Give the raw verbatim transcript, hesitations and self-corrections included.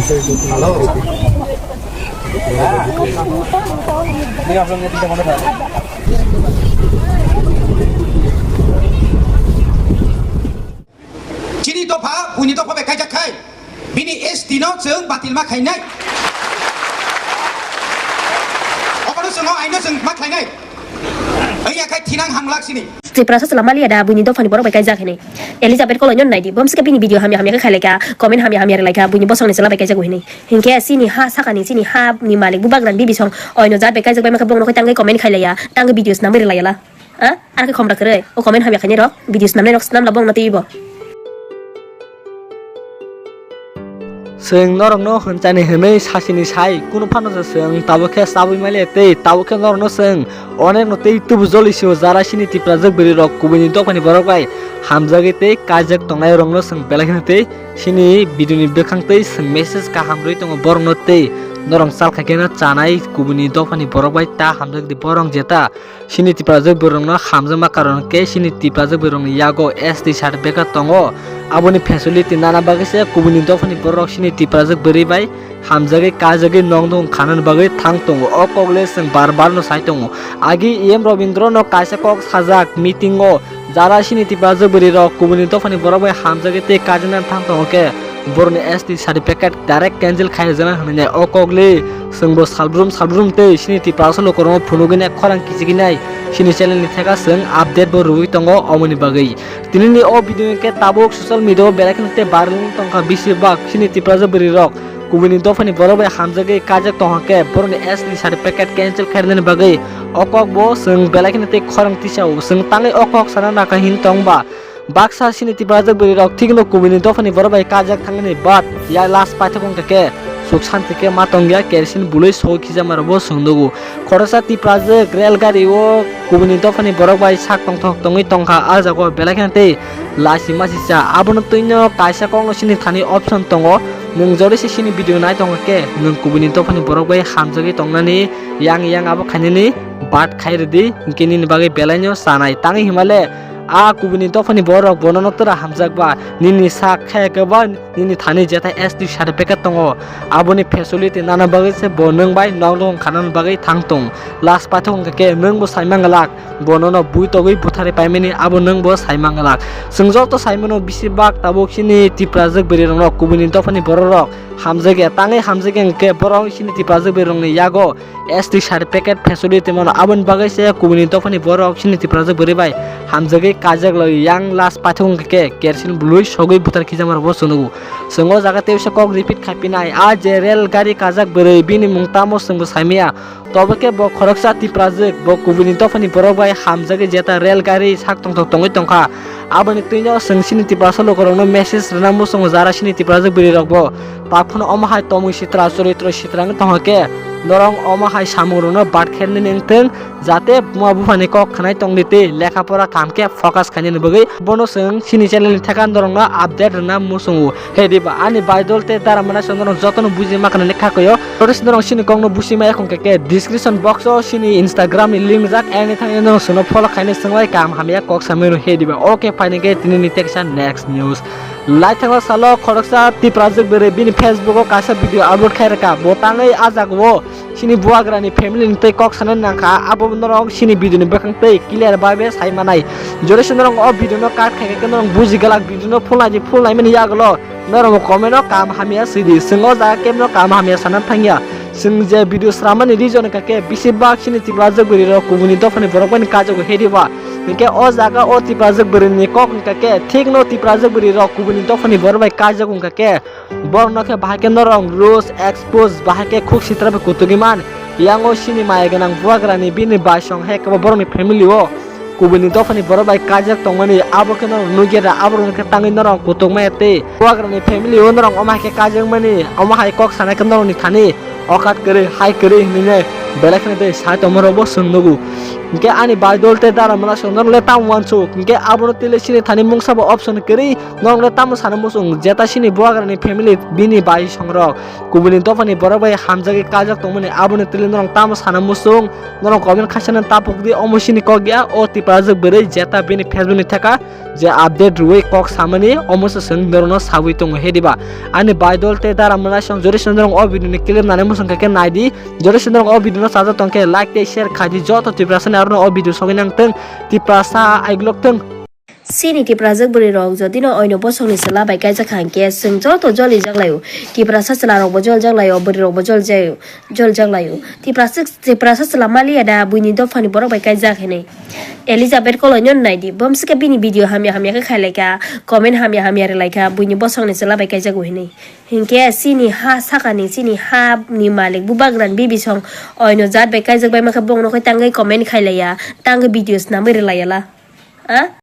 Chini dopha, buini dopha bai kaijak khai, bini S T no chwng batil ma khainai. Obono chwng o aino chwng ma khlainai. Wngya khai thinang hamglak sini. Tiprasa chwla maliya da buini dophani borok bai kaijak hinwi. Elizabeth Koloi no naidi. Bom swkhe bini video hamya hamya khe khailai kha. Comment hamya hamya rwlai kha. Buini bosongni chwla bai kaijago hinwi. Hinkhe chini ha sakani chini ha ni malik bubagrani bibisong oino jat bai kaijak bai mankhe bongno khe tangwi comment khailaiya. Tangwi video swnamwi rwlaiya la. Ah, ar khe khomra kwrwi. O comment hamya khainai rok. Video swnamnai rok swnamla bongno twiwi bo. Chwng norokno hwnchani hwnwi sasini sai, kunu phano se chwng tabuk khe chabwi maliya tei tabuk khe norokno chwng onekno tei tubu joli sio jara sini Tiprajwk bwrwirok kubuini dophani borok bai hamjagwi tei kaijak tongnairokno chwng belai kheno tei sini video ni bwkhang tei chwng message kaham rwui tongo borokno tei norok chal khai kheno chanai kubuini dophani borok bai ta hamjakdi borok jeta. Chini Tiprajwk bwrwirokno hamjakma karon khe chini Tiprajwk bwrwirokni yago S T certificate tongo. Aboni facility nana bagwi se kubuni dophani bororok chini Tiprajwk bwrwi bai hamjagwi kajagwi nongdong khanani bagwi thang tongo. O kokle chwng bar bar no sai tongo. Agi E M Robindro no kaisa kok sajak meeting o jara chini Tiprajwk bwrwirok kubuni dophani borok bai hamjagwi tei kajaknani thang tongo khe borokni S T certificate direct cancel khai rwjaknai hwnwi o kokle. Chwngbo salbrum salbrum tei chini Tiprasa lukurokno phunugwi nai khorang kichigwi nai chini channel ni theka chwng update bo rwui tongo omoni bagwi. Tinini o video hinkhe tabuk social media o belai kheno tei viral wng tongkha bisi bak chini Tiprasa bwrwi rok kubuni dophani borok bai hamjagwi kajak tongkha khe borokni S T certificate cancel khairwnani bagwi o kok bo chwng belai kheno tei khorang tisao chwng tangwi o kok sana naka hin tongba. Baksa chini Tiprajwk bwrwirok thikno kubuni dophani borok bai kajak thangmani but ya last paithak wngkha khe suk santi khe ma tongya kerosene bului sogwi khijamarokbo chwng nugo. Khoroksa Tiprajwk rel gari o kubuni dophani borok bai sak tongthok tongwi tongkha ah jagao belai kheno tei lasi masi cha abono twino kaisa kokno chini thani option tongo. Nwng jori se chini video nai tongkha khe nwng kubuni dophani borok bai hamjagwi tongnani yang yang abo khainani bat khai rwdi hinkhe nini bagwi belaino chanai tangwi himale. A kubuni dophani borok bonono tora hamjakba, nini sak khe kwbang nini thani jetai S T certificate tongo, aboni facility nana bagwi se bo nwng bai nok lung khanani bagwi thang tong. Last paithak wngkha khe nwng bo sai manglak, bonono bui togwi butharwi paimani abo nwng bo sai manglak. Chwng joto sai mano bisi bak tabuk chini Tiprajwk bwrwi rokno kubuni dophani borok rok hamjakya, tangwi hamjakya hwnkhe borok chini Tiprajwk bwrwi rokni yago S T certificate facility mano, aboni bagwi se kubuni dophani borok chini Tiprajwk bwrwi bai hamjagwi kajak lai yang last paithak wngkha khe kerosene bului sogwi buthar khijamarokbo chwng nugo. Chwng o jaga tei kok repeat khaipinai, a je rel gari kajak bwrwi bini mung tamo chwngbo saimaya. Tobo khe bo khoroksa Tiprajwk, bo kubuni dophani borok bai hamjagwi jeta rel gari sak tongthok tongwi tongkha. Aboni twino chwng chini Tiprasa lukurokno message rwna muchungo jara chini Tiprajwk bwrwi rokbo. Bakphano omo hai tomwi sitra, choritro sitra wngwi tongkha khe, norok omo hai samungrokno bat khe nini wngthwng, jate buma buphani kok khwnai tongdi tei lekha pora kaham khe focus khainani bagwi. Bono chwng chini channel ni theka norokno update rwna muchungo. He diba, ani bai dol tei dara mana chwng norok jotono buji ma khnani kha koyo. Notice norok chini kokno busi ma ekhon khe description box o chini Instagram ni link rijak, anything norok chwngno follow khainai chwng bai kaham hamya kok samwi rw he diba. Okay, phaini khe tini ni teksa next news. Laithangna salo khoroksa Tiprajwk bwrwi bini Facebook o kaisa video upload khai rwkha. Bo tangwi ah jagao chini bubagrani family ni tei kok sana nangkha. Abo norok chini video ni bwkhang tei clear bai bai sai manai. Jore se norok o video no cut khai khe norok buji glak video no full naidi, full naimani yagulo norok comment o kaham hamya sidi. Chwng o jaga kebo no kaham hamya sana thangya. Chwng je video sramani reason wngkha khe bisi bak chini Tiprajwk bwrwi rok kubuni dophani borok bai kajago he diba. Hinkhe o jaga o Tiprajwk bwrwi ni kok wngkha khe thik no Tiprajwk bwrwi rok kubuni dophani borok bai kajak wngkha khe borok no khe bahai khe norok roast expose bahai khe khuk sitra bai kutugwi man. Yang o chini maya gwnang bubagrani bini bai song hai khe bo borok ni family o kubuni dophani borok bai kajak tongmani abo khe norok nukya da, aborok no khe tangwi norok kutuk maya tei bubagrani family o norok omo hai khe kajak mani omo hai kok sanai khe norok ni thani okat kwrwi hai kwrwi hinwi nai Belai kheno de sai tongma rokbo chwng nugo. Hinkhe ani bai dol tei dara mala song norok le tamo wansuk. Hinkhe abono tile chini thani mungsa bo option kwrwi norok le tamo sana muchung. Jeta chini buagrani family bini bai songrok kubuni dophani borok bai hamjagwi kaijak tongmani abono tile norok tamo sana muchung. Norok comment khaisano tapuk di omo chini kok ya o Tiprajwk bwrwi jeta bini Facebook ni theka je update rwui kok samani omo se chwng norokno saui tongo he diba. Ani bai dol tei dara mala song jori song norok o video ni clip nani muchung khe nai di. Jori song norok o video no chajak tong khe like tei share khai di joto Tiprasa ni aro no o video sogwi nang tong Tiprasa aiglok tong. Chini Tiprajwk bwrwi rok jodi no oino bosong ni chwla bai kaijak kha hinkhe chwng joto joli jak laio. Tiprasa chwla rok bo jol jak laio, bwrwi rok bo jol jak, jol jak laio. Tiprasa, Tiprasa chwla maliya da buini dopha ni borok bai kaijak hinwi. Elizabeth Koloi no nai di, bom sikhe bini video hamya hamya khe khai lai kha, comment hamya hamya rw lai kha, buini bosong ni chwla bai kaijak o hinwi. Hinkhe chini ha sakani, chini ha ni malik bubagrani bibisong oino jat bai kaijak bai mankha, bongno khe tangwi comment khailaiya, tangwi video swnamwi rwlaiyala. A?